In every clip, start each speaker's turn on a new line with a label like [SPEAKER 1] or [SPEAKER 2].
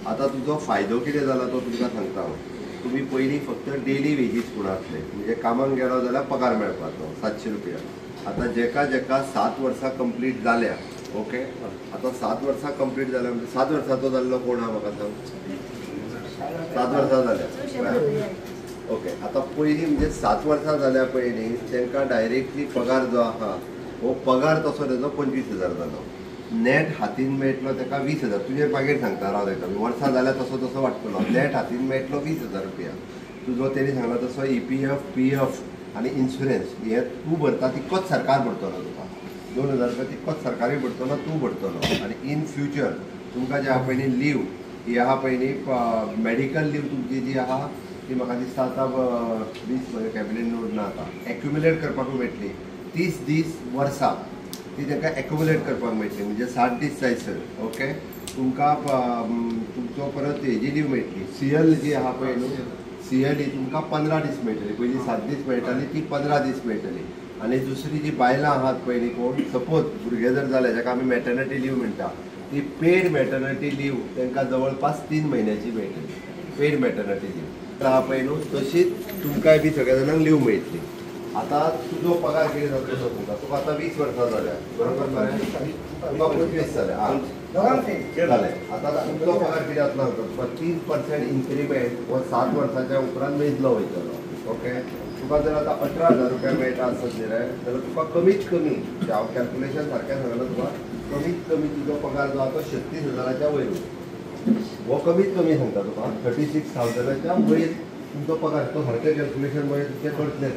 [SPEAKER 1] आतां तुजो फायदो कितें जाला तो तुमकां सांगता हांव. तुमी पयलीं फक्त डेली वेजीस पूण आसले, म्हणजे कामाक गेलो जाल्यार पगार मेळपाचो 700 रुपया. आतां जेका जेका 7 वर्सां कंप्लीट जाल्या, ओके, आतां 7 वर्सां कंप्लीट जाल्या म्हणजे 7 वर्साचो जाल्लो कोण आहा म्हाका सांग? 7 वर्सां जाल्या, ओके. आतां पयलीं म्हणजे 7 वर्सां जाल्या पयलीं तांकां डायरेक्टली पगार जो आहा हो पगार तसो तेजो 25,000 जालो, नेट हातीन मेळटलो ताका 20,000. तुजेर मागीर सांगता राव ताका, वर्सां जाल्यार तसो तसो वाडटलो. नेट हातीन मेळटलो 20,000 रुपया. तुजो तेणी सांगला तसो EPF PF आनी इन्शुरन्स हे तूं भरता तितकोच सरकार भरतलो तुका. 2,000 रुपया तितकोच सरकारी भरतलो, तूं भरतलो. आनी इन फ्युचर तुमकां जे आहा पयलीं लीव ही आहा पयलीं मेडिकल लीव तुमची जी आहा ती म्हाका दिसता आतां 20 कॅबिनेट नोट ना, आतां एक्युमुलेट करपाकूय मेळटली. 30 दीस वर्साक ती तांकां एक्युमुलेट करपाक मेळटली, म्हणजे 60 दीस जायसर. ओके, तुमकां तुमचो परत हेजी लीव मेळटली, CL जी आहा पळय न्हू, CL ही तुमकां 15 दीस मेळटली. पयलीं 7 दीस मेळटाली ती 15 दीस मेळटली. आनी दुसरी जी बायलां आहात पळय न्ही, कोण सपोज भुरगें जर जालें जाका आमी मॅटर्निटी लीव म्हणटा, ती पेड मॅटर्निटी लीव तांकां जवळपास 3 म्हयन्याची मेळटली, पेड मॅटर्निटी लीव आहा पळय न्हू, तशीच तुमकांय बी सगळ्या जाणांक लीव मेळटली. आतां तुजो पगार कितें जातलो तो तुमकां, तुका आतां 20 वर्सां जाल्या, बरोबर मरे? तुका 25 जाल्या, जालें. आतां तुमचो पगार कितें जातलो सांगता तुका, 3% इन्क्रिमेंट हो 7 वर्साच्या उपरांत मेजलो वयतलो. ओके, तुका जर आतां 18,000 रुपया मेळटा आसत न्ही रे, जाल्यार तुका कमीत कमी, हांव कॅल्कुलेशन सारकें सांगला तुका, कमीत कमी तुजो पगार जो आहा तो 36,000च्या वयर, हो कमीत कमी सांगता तुका, 36,000च्या वयर तुमचो पगार. तो सारकें कॅल्कुलेशन मागीर तुमचें करतलें,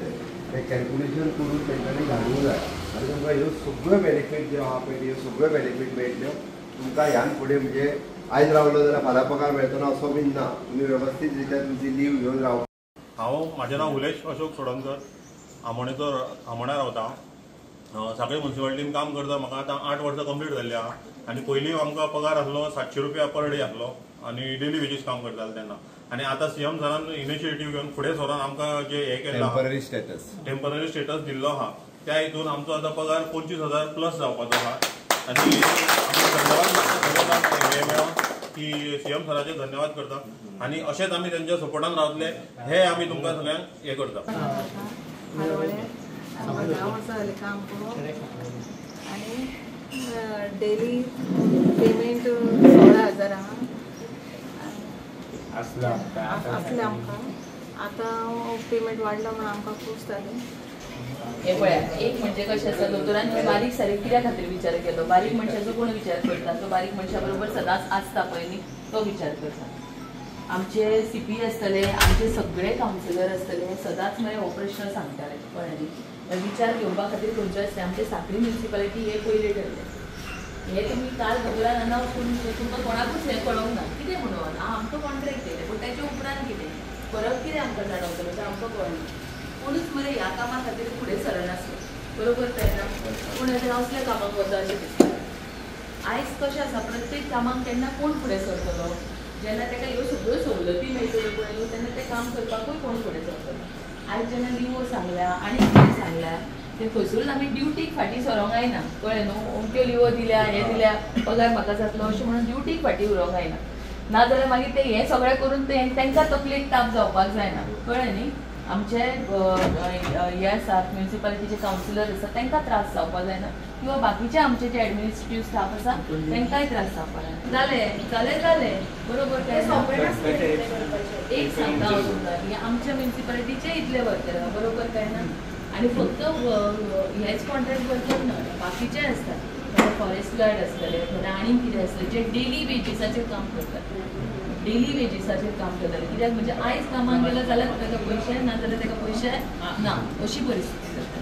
[SPEAKER 1] तें कॅल्कुलेशन करून तेंच्यांनी घालूंक जाय. आनी तुमकां ह्यो सगळ्यो बेनिफीट ज्यो आहा पळय, ह्यो सगळ्यो बेनिफीट मेळटल्यो तुमकां ह्यान फुडें. म्हणजे आयज रावलो जाल्यार फाल्यां पगार मेळटलो ना असो बीन ना, तुमी वेवस्थीत रित्या तुमची लीव घेवन राव.
[SPEAKER 2] हांव, म्हाजें नांव उलेश अशोक सोडणकर, आमोणेचो, आमोण्या रावता. सांखळी म्युनिसिपालिटीन काम करता. म्हाका आतां 8 वर्सां कंप्लीट जाल्ली आहा. आनी पयलीं आमकां पगार आसलो 700 रुपया पर डे आसलो आनी डेली वेजीस काम करताले तेन्ना. आनी आतां CM सरान इनिशिएटीव घेवन फुडें सरोन आमकां जे हें केलां, टेम्पररी स्टेटस दिल्लो आहा, त्या हितून आमचो आतां पगार 25,000 प्लस जावपाचो आहा. आनी आमी धन्यवाद हे मेळोन की CM सराचे धन्यवाद करता. आनी अशेंच आमी तेंच्या सपोर्टान रावतले हे आमी तुमकां सगळ्यांक हें करता.
[SPEAKER 3] काम करून आनी डेली पेमेंट 16,000 आहा आसलें आमकां. आतां पेमेंट वाडलो म्हणून आमकां खूश जालें.
[SPEAKER 4] हे पळया, एक म्हणजे कशें आसा, दोतोरान बारीक सारीक कित्या खातीर विचार केलो, बारीक मनशाचो कोण विचार करता, तो बारीक मनशा बरोबर सदांच आसता पळय न्ही, तो विचार करता. आमचे CP आसतले, आमचे सगळे कावन्सिलर आसतले, सदांच मरे हो प्रश्न सांगताले, कळ्ळें न्ही. विचार घेवपा खातीर खंयचो आसता, आमचे सांखळी म्युनिसिपालिटी हे पयलें ठरलें. हे तुमी काल दोतोरान अनावंस करून तुमकां कोणाकूच हें कळोंक ना, कितें म्हणून आमकां कॉन्ट्रॅक्ट दिलें, पूण ताच्या उपरांत कितें फरक कितें आमकां जाणवतलो तें आमकां कळना. कोणूच मरे ह्या कामा खातीर फुडें सरनासलो, बरोबर काय ना? पूण आतां असल्या कामाक वता अशें दिसता. आयज कशें आसा, प्रत्येक कामाक केन्ना कोण फुडें सरतलो, जेन्ना ताका ह्यो सगळ्यो सवलती मेळटल्यो पळय न्हू, तेन्ना तें काम करपाकूय कोण फुडें सरतलो. आयज जेन्ना लिवो सांगल्या आनी कितें सांगल्या, ते खंयसरून आमी ड्युटीक फाटीं सरोंक जायना, कळ्ळें न्हू. अमक्यो लिवो दिल्या, हें दिल्या, पगार म्हाका जातलो अशें म्हणून ड्युटीक फाटीं उरोंक जायना, नाजाल्यार मागीर ते हें सगळें करून ते तांकां तकलेक ताप जावपाक जायना, कळ्ळें न्ही. आमचे हे आसात म्युनिसिपालिटीचे कावन्सिलर आसा तांकां त्रास जावपाक जायना, किंवा बाकीचे आमचे जे एडमिनिस्ट्रेटीव स्टाफ आसा तांकांय त्रास जावपाक जायना. जालें जालें जालें, बरोबर काय? एक सांगता हांव तुमकां की आमच्या म्युनिसिपालिटीचे इतले वर्कर आहा, बरोबर काय ना? आनी फक्त हेच कॉन्ट्रॅक्ट वर्कर न्हय, बाकीचे आसतात, फॉरेस्ट गार्ड आसतले, थोडे आनी कितें आसतले जे डेली वेजीसाचेर काम करतात, डेली वेजीसाचेर काम करताले. कित्याक म्हणजे आयज कामाक गेलो जाल्यार ताका पयशे ना, जाल्यार ताका पयशे ना, अशी परिस्थिती जाता.